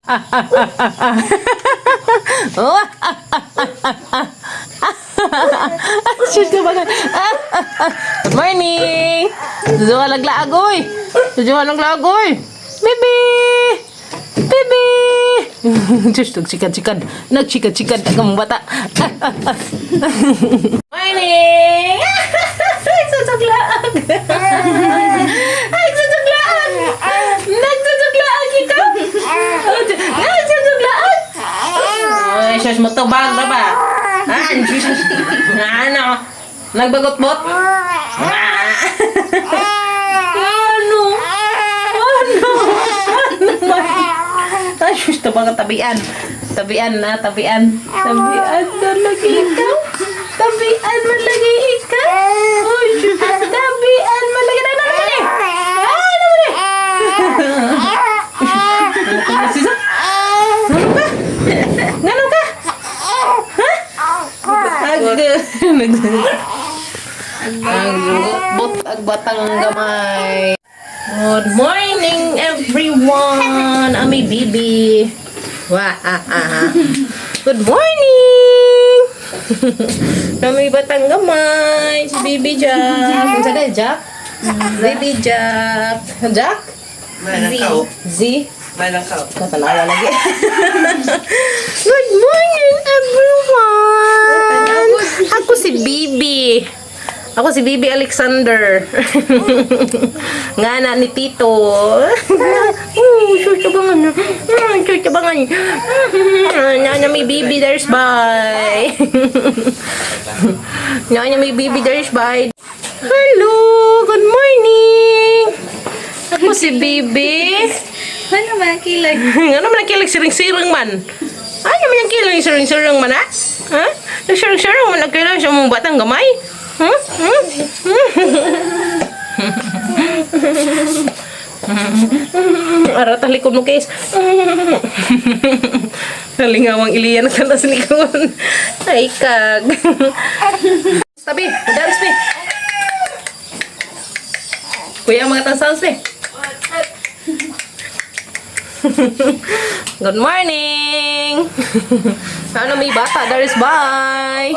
Oh, shoot ka ba? Good morning! Susuka naglaag, oy! Susuka naglaag, oy! Baby! Baby! Diyos, nagsikat-sikat. Nagsikat-sikat ang bata. Morning! Nagsusuglaag! Ay, nagsusuglaag! Nagsusuglaag ikaw! Nagsusuglaag! Ay, sus, matubag na ba? Ah, sus. Ano? Nagbagot-bot? Ah. Ano? Ano? Ano man? Ay, sus, tabang tabian. Tabian na, tabian. Tabian na lagi ikaw. Tabian man lagi ikaw. Uy, sus, tabian man lagi. Ano naman eh? Ano naman eh? Ano ka sisa? Ano ka? Ano ka? Ha? Ag, nag, Nagbot ag batang gamay. Good morning, everyone! Ami Bibi. Wah, ah, ah. Good morning! Nami batang gamay. Si Bibi Jack. Unsa ka, Jack? Baby Jack. Jack? Z. Z? Katanawa lagi. Good morning, everyone! Ako si Bibi. Ako si Bibi Alexander. Nga na ni Tito. Oh, sus, tabangan. Sus, tabangan. Nga na may Bibi, there's bye. Nga na may Bibi, there's bye. Hello, good morning. Ako si Bibi. Ano man ang kilay? Ano man ang kilig siring-siring man? Ano man ang kilig siring-siring man, ha? Ha? Siring-siring man ang kilig sa mong batang gamay? Hmm? Hmm? Hmm? Ara talikod mo case. Nalingawang iliyan ka na sa likod. Ay, kag. Tabi, dance me. Kuya, mga tang sounds me. Good morning! Ano may bata? There is bye!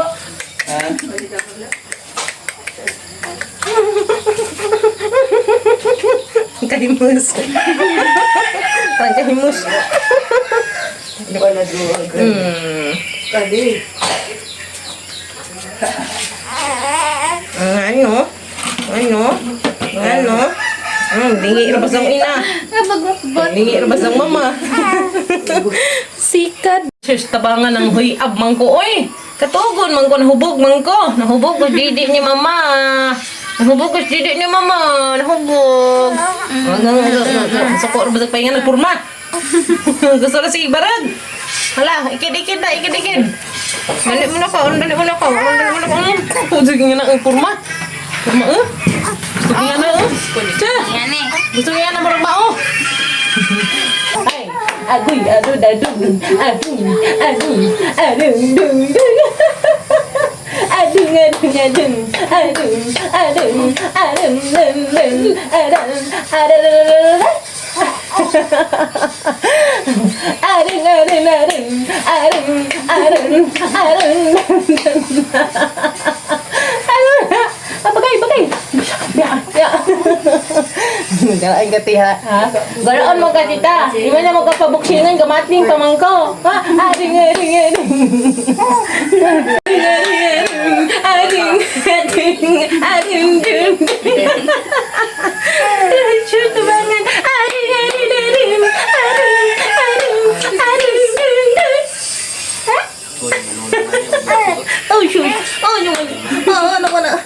Kahimus. Parang kahimus. Ano? Ano? Ano? Dingi rabas ang ina. Bagot-bot. Lingi rabas ang mama. Sikad. Sus, tabangan ng huyab man ko, oy. Katugon man ko, nahubog man ko. Nahubog ko didi ni mama. Nahubog ko didi ni mama. Nahubog. Suko rabas ang pahinga nagpurma. Gusto na si Barag. Hala, ikid-ikid na, ikid-ikid. Dali mo na ko, dali mo na ko, dali mo na ko. Gusto nga na ang purma. Purma, eh. Gusto nga na, eh. Tsa! Yan eh. Gusto nga na marang bao. Ay, agoy, ado, dadung, adung, adung, adung, dung, dung. Adung, adung, adung, adung, adung, adung, dung, dung, adung, adung, adung, adung, adung, adung, adung, adung, dung. Ano na? Ah, bagay, bagay. Ya, ya. Galaan ka, tiha. Ha? Galaan mo ka, tita. Di ba na magkapabuksingan, kamating, pamangko. Ha? Aring, aring, aring. Aring, aring, aring, aring, aring, aring. Shoot, tubangan. Aring, aring, aring, aring, aring, aring, aring, aring. Ha? Oh, shoot. Oh, no. Oh, ano ko na.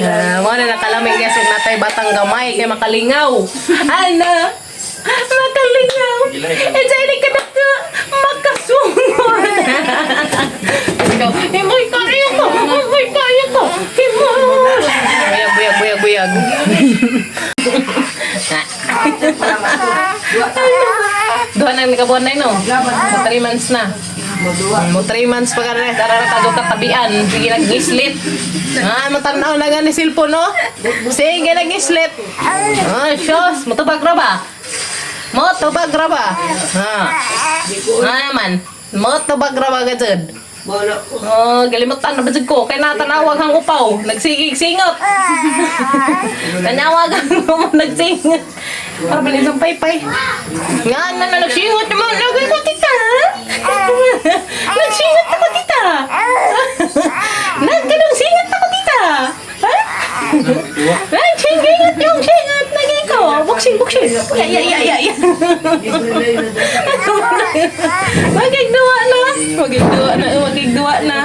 Ah, mo na nakalamig niya sa natay batang gamay kay makalingaw. Ana, makalingaw. Eh, dyan ka na ka, makasungon. Ikaw, himoy kaya ko, himoy kaya ko, himoy. Buyag, buyag, buyag, buyag. Duha na nikabuan na no? 3 months na. Mo 3 months pa ka na. Tara na kadto katabian. Sige nag-islit. Ah, matanaw na gani cellphone, no? Sige nag-islit. Ah, shucks, motubag ra ba? Motubag ra ba? Ha. Nga naman. Motubag ra ba gajud? Oh, galimutan na ba jud ko? Kay natanawag ang upaw. Nagsigig singot. Tanawag ang upaw nagsingot. Para balin sa paypay. Nga na na nagsingot naman. Lagay ko, tita. Nagsingot ako, tita. Nagkanong singot ako, tita. Ha? Nagsingot yung singot. Nagay ko. Boxing, boxing. Ya, ya, ya, ya, ya. Magigduwa na. Magigduwa na. Magigduwa na.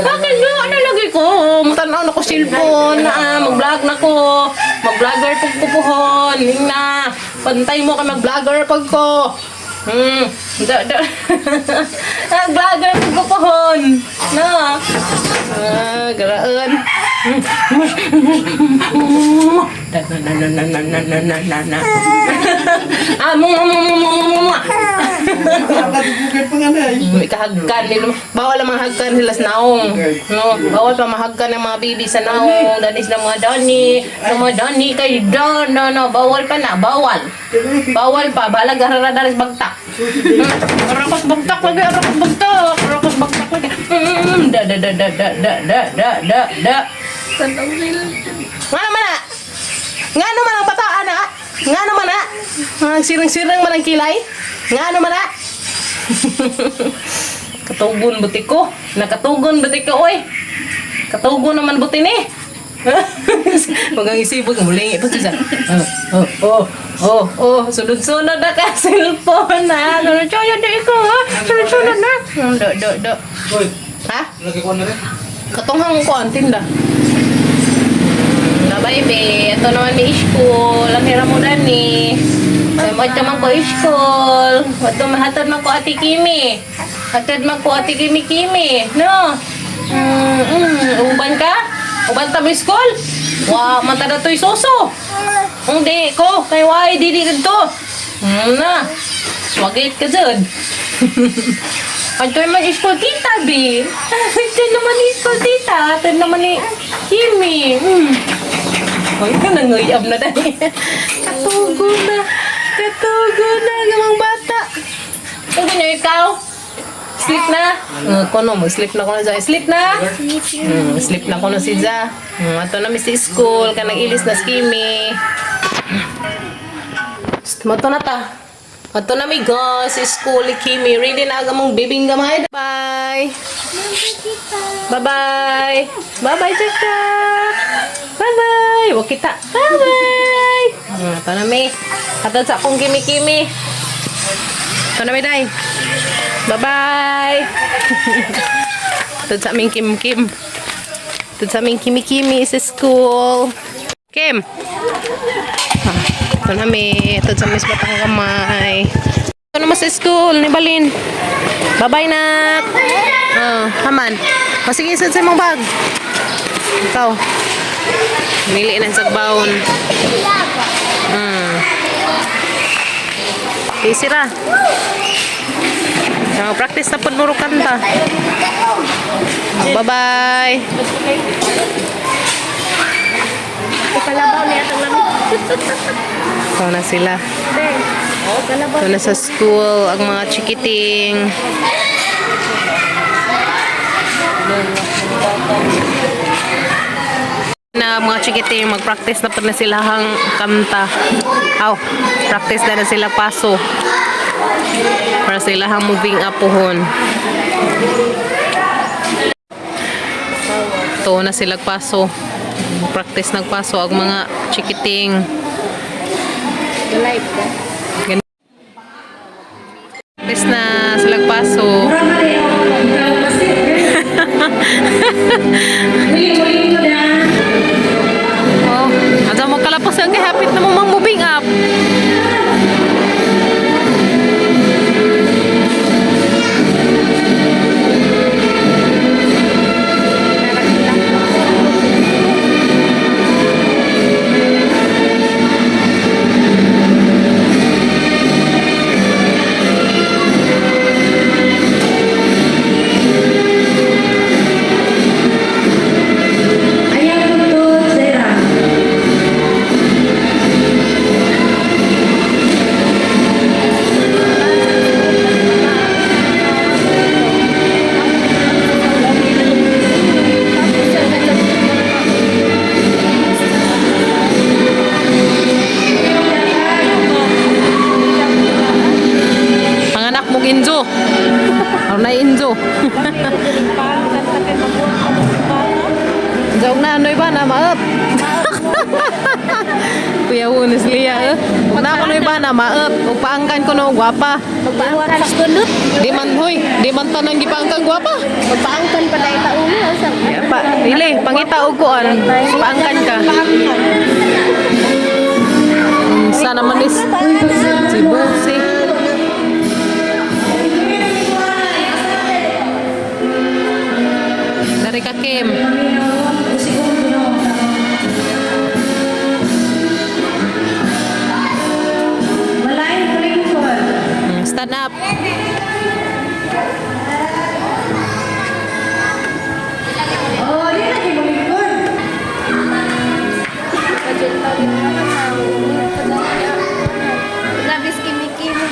Magigduwa na lagi ko. Matanaw na ko cellphone. Ah, mag-vlog na ko. Mag-vlogger pag kupuhon. Na. Pantay mo ka mag-vlogger pag ko. Da, da. Mag-vlogger pag kupuhon. Na. Ah, garaan. Na, na, na, na, na, na, na, na, na, na. Ah, mu, mu, mu, mu, mu, mu, mu. Ikahagkan nila. Bawal ang mahagkan sila sa naong. No, bawal pa mahagkan ng mga baby sa naong. Danis ng mga dani. Ng mga dani kay don. No, no, bawal pa na. Bawal. Bawal pa. Balag harara danis bagtak. Arakos bagtak lagi. Arakos bagtak. Arakos bagtak lagi. Da, da, da, da, da, da, da, da, da, da. Tanaw sila. Nga naman na. Nga naman ang bata, ana. Nga naman na. Sirang-sirang man ang kilay. Nga naman na. Katugon buti ko. Nakatugon buti ko, oy. Katugon naman buti ni. Magang isipag, mulingi pa siya. Oh, oh, oh, oh, sunod-sunod na ka cellphone na. Sunod-sunod na ikaw, ha? Sunod-sunod na. Do, do, do. Uy, Ha? lagi ko na rin. Katunghang ko ang tinda. Bye-bye, be. Ito naman may school. Ang hira mo dani. Ay, mo man ko school. Wato mahatod man ko Ate Kimi. Hatod man ko Ate Kimi Kimi. No? Uban ka? Uban ta mo school? Wa, man ta na to'y suso. Hindi ko. Kay why dili kadto. Na. Swagit ka dyan. Ato naman school tita, be. Ito naman school tita. Ito naman ni Kimi. Ay, nanguyab na dahil. Katugo na. Katugo na. Gamang bata. Tugo niyo ikaw. Sleep na. Kono, mag-sleep na ko na siya. Sleep na. Sleep na ko na si Ja. Ato na mi sa school. Kanang ilis na si Kimi. Mato na ta. Ato na mi go sa school ni Kimi. Ready na aga mong bibing gamay. Bye. Bye-bye. Bye-bye, Jack. Bye-bye. Wag kita. Bye-bye. Ato na mi. Ato sa akong kimi-kimi. Ato na mi, day. Bye-bye. Ato sa aming kim-kim. Ato sa aming kimi-kimi sa school. Kim. Ah, ito na mi. Ito sa mis batang kamay. Ito naman sa school ni Balin. Bye-bye, nak. Oh, haman. O, sige, isod sa imong bag. Ikaw. Mili na sa baon. Easy ra. So, practice na po muro kanta. Bye-bye. Kalabaw niya itong lamig. Ito na sila. Ito na sa school, ang mga chikiting. Na mga chikiting, mag-practice na po na sila hang kanta. Aw, practice na na sila paso. Para sila hang moving up pohon. Ito na sila paso. Practice nagpaso ang mga chikiting. Live ka. Practice na sila paso. Oh, adto mo kalapos ang kahapit na mo mang moving up. siya, eh. Ug na ko iba na maot. Ug paangkan ko no gwapa. Magpaangkan sa tunot. Di man hoy, di man tanan gipaangkan gwapa. Magpaangkan pa dahil taon. Yeah, pa, dili, pangita og kuan. Paangkan ka. Sana man is si Busi. Dari ka Kim. Stand up. Labis kimi-kimi.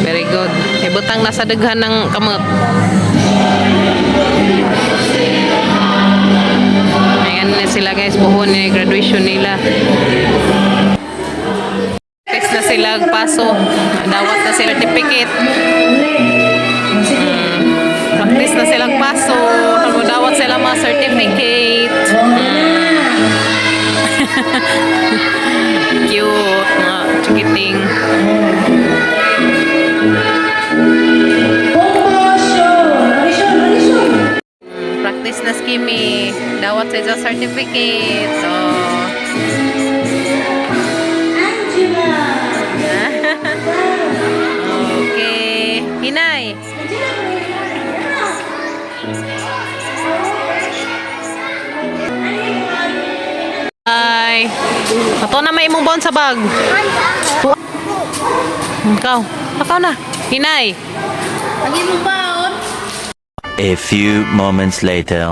Very good. Ibutang nasa daghan ng kamot. Ayan na sila guys, buhon ni graduation nila. Test na sila paso. Dawat na sila certificate. Practice na silang paso. Dawat sila mga certificate. Cute, mga chikiting. Practice na skimi. Dawat sa isang certificate. So, okay. Hinay. Ay. Ato na may imong baon sa bag. Ikaw. Ikaw na. Hinay. Lagi mo baon. A few moments later.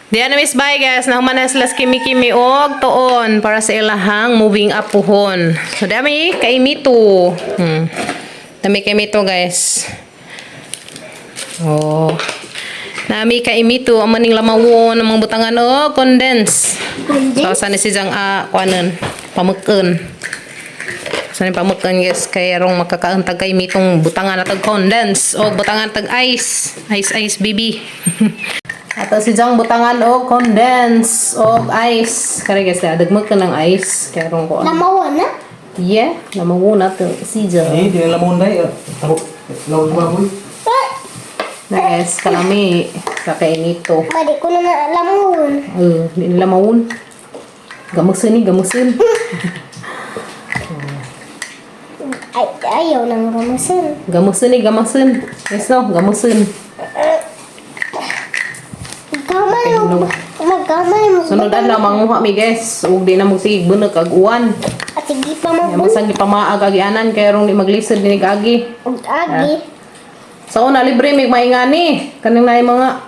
Diyan na miss bye guys, nahuman na sila sa kimi-kimi og tuon para sa ilahang moving up puhon. So dami kay mito. Dami kay mito guys. Oh. Nami kay mito ang maning lamawon ang mga butangan og condense. So sa ni si Jang a kuanon pamukon. Sa ni pamukon guys kay arong makakaantag kay mitong butangan na tag condense o butangan tag ice. Ice ice baby. Ato si Jang butangan og condense og ice. Kare guys, dagmag ka ng ice kay arong ko. Lamawan na? Yeah, lamawon nato si Jang. Eh, di na lamon dai. Ako, lawag ba boy? Na guys, kalami sa kay nito. Balik ko na na lamon. Eh, di nila maun. Gamusin ni, gamusin. Ay, ayaw nang gamasin. Gamusin ni, gamusin. Yes no, gamusin. Gamay mo. Maggamay mo. Sunod adlaw manguha mi guys. Ug di na mo sige bunok ag uwan. At sige pa Ya mo. masang gipamaag agianan kay rong di maglisod ni agi. Agi. Sa una libre mig maingani kaning naay mga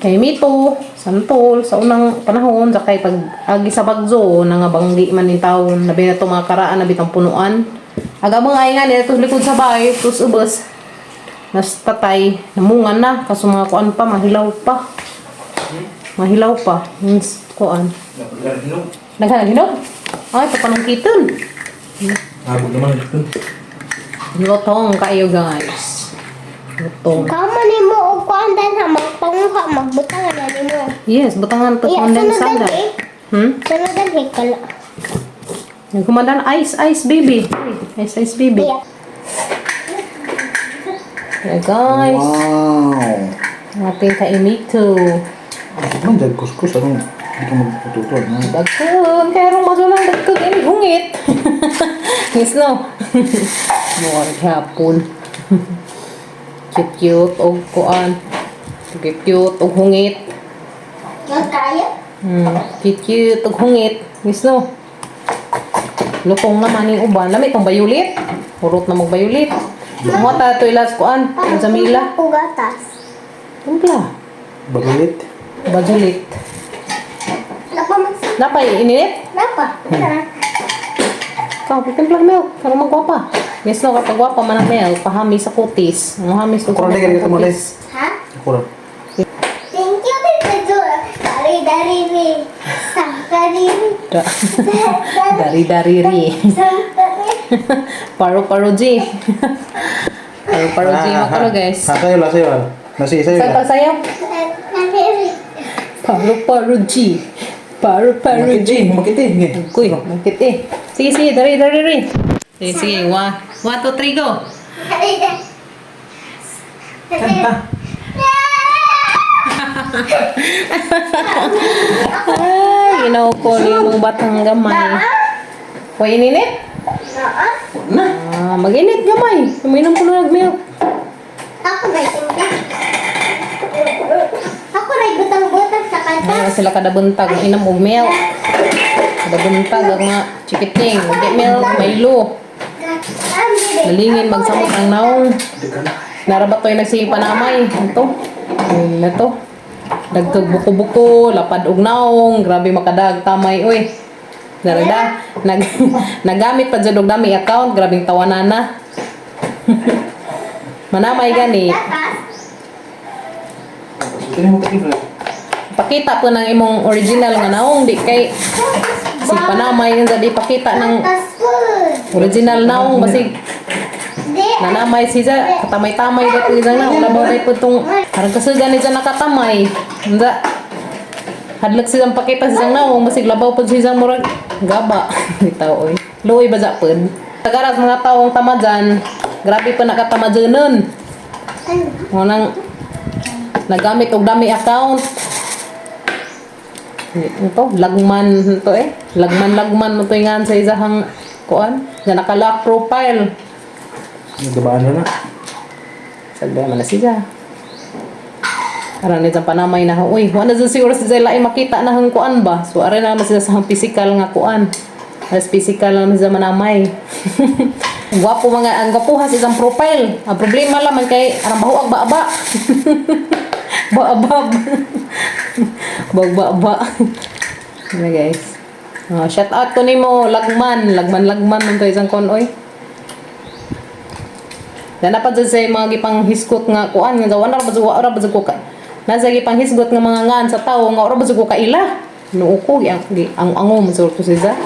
kay mito, santol sa unang panahon sa kay pag agi sa bagzo na nga banggi man ni taon labi na to mga karaan na bitang punuan. Aga mga ingani to likod sa bahay tus ubos. Nas tatay namungan na kaso mga kuan pa mahilaw pa. Mahilaw pa. Yung kuan. Naghanag hinog. Ay, papanungkiton. Abog naman ito. Lutong kayo guys. Lutong. Gamay ni mo og kuan dan ha magpanguha magbutangan na nimo. Yes, butangan to Iya, kondensada. sunod eh. Sunod eh kala. Nagkumandan ice ice baby. Ice ice baby. Iya. Yeah, guys. Wow. Ating kaimito. Man, dyan kuskus. Anong hindi ka magtututo? Ano? Dagkon. Kaya rong mazulang dagkon. Ini hungit. Yes, no? Murag hapon. Cute cute og kuan. Cute cute og hungit. Kaya? Cute cute og hungit. Yes, no? Lukong naman yung uban. Lami itong bayulit. Hurot na magbayulit. Mga ta ito ilas kuan. Ang Jamila. Ugatas. Timpla. Bagulit. Bajulit. Napa mas? Napay ininit? Napa? Ikaw, timpla milk. Karong magwapa. Yes, no, kapag gwapa man ang milk, pahami sa kutis. Ang hami sa Kurang lagi, ito mo, kutis. Ha? Ako lang. Thank you, Tita Jo. Dari dari ni. Sangkari. Dari dari ri. Sangkari. Paro paro G. Paro paro G mo karo guys. Ah, sayo lang, sayo lang. Nasi, sayo Sa lang. pagsayaw. Dari Paro paro G. Paro paro G. Makit eh. Kuy, makit eh. Sige, sige, dari, dari, dari. Sige, sige. One, one, two, three, go. Kanta. Ay, ginaw ko yung mga batang gamay. Huwag ininit? Na. Ah, mag-init gamay. Uminom ko na milk. Ako na tingka. Ako na butang-butang sa kanta. Ano sila kadabuntag, inom og milk. Kadabuntag ang mga chikiting. Hindi milk, Milo. Nalingin magsamot ang naong. Narabat to'y nagsipa namay. Ito. Yun na to. Dagkag buko-buko, lapad og naong, grabe makadag tamay oy. Darada, nagamit pa jud og dami account, grabing tawanana. Manamay gani. Kini mo kini. Pakita po ng imong original nga naong di kay si panamay nga di pakita ng original naong basig nanamay siya katamay-tamay ba ito isang naong labaw na po itong parang kasugan ni siya nakatamay. Unsa hadlok siya ang pakita siya naong basig labaw po siya murag gaba. Bitaw oy. Luoy ba sa pud? Tagaras mga taong tama dyan, grabe pa nakatama dyan nun. Nang nagamit og dami account. Ito, lagman ito eh. Lagman-lagman mo ito nga sa isahang kuan. Nga naka-lock profile. Nagabaan na na. Sagda man na siya. Aran nito panamay na, uy, wala dyan siguro si Zayla ay makita na hang kuan ba? So, aran naman sila sa hang physical nga kuan. Aras physical naman sila manamay. Gwapo mga, ang gwapuha sa isang profile. Ang problema lang man kay, arang bahuag ba-ba. Ba-abab. Bag-ba-ba. Ano guys. Oh, shout out ko nimo lagman, lagman lagman man to isang kon oy. Dana pa dyan sa mga gipang hisgot nga kuan nga wala ra ba jud- ra ba jud ko ka. Nasa gipang hisgot nga mga ngan sa tawo nga ora ba jud ko kaila. Nuo ko gi ang gi- ang ango mo sa to siya.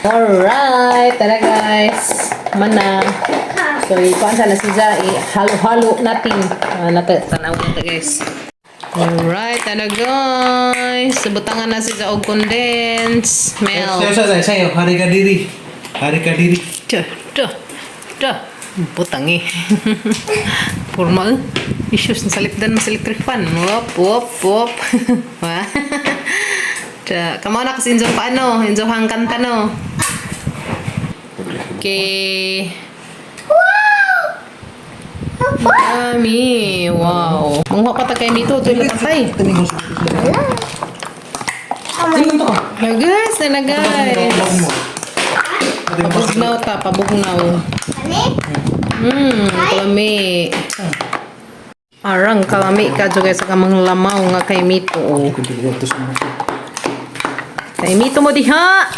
Alright, tara guys. Mana. So ikuan sa na siya i-halo-halo natin. Ah, nato tanaw nato guys. Alright, tara guys. Butangan na siya og condensed milk. Sayo sayo sayo. Hari ka diri. Hari ka diri. Duh, duh, duh. Putang eh. Formal. Issues na salipdan mas electric fan. Wop, wop, wop. Wah. Duh. Kamo na kasi injo paano? Injo hang kanta no. Okay. Dami. Wow. Ang pa ta kay mito, tuloy patay. Tingnan to ka. Nagas na guys. Pabugnaw ta, pabugnaw. Kalami. Arang kalami ka juga sa kamang lamaw nga kay mito. Oh. Kay mito mo diha.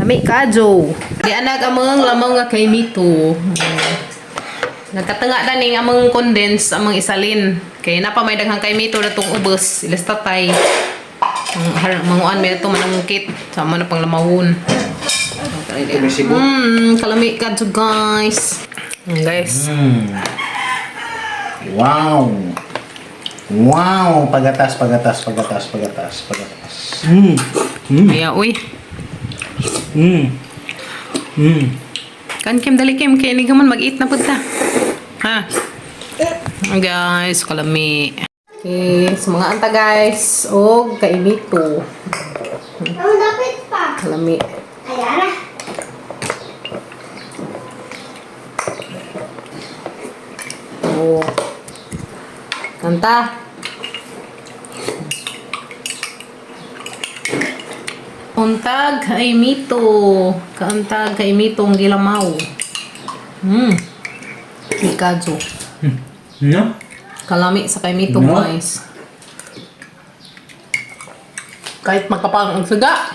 Lami ka jo. Di anak amang lamaw nga kay mito. Nagkatanga na ning amang condense amang isalin. Kay napa may daghang kay mito na tong ubos ilas tatay. Ang manguan may ito manangkit. Sama na pang lamawon. Kalami ka jo guys. Guys. Wow. Wow, pagatas, pagatas, pagatas, pagatas, pagatas. Kaya, uy. Kan Kim, dali Kim. Kaya ni man mag-eat na punta. Ha? Guys, kalami. Okay, sa mga anta guys. Og kainito. Ang dapit pa. Kalami. Ayan na. Oh. Kanta. Untag kay mito. Kauntag kay mito ang gilamaw. Ikajo. No? Kalami sa kay mito, No? guys. Kahit magkapang ang siga.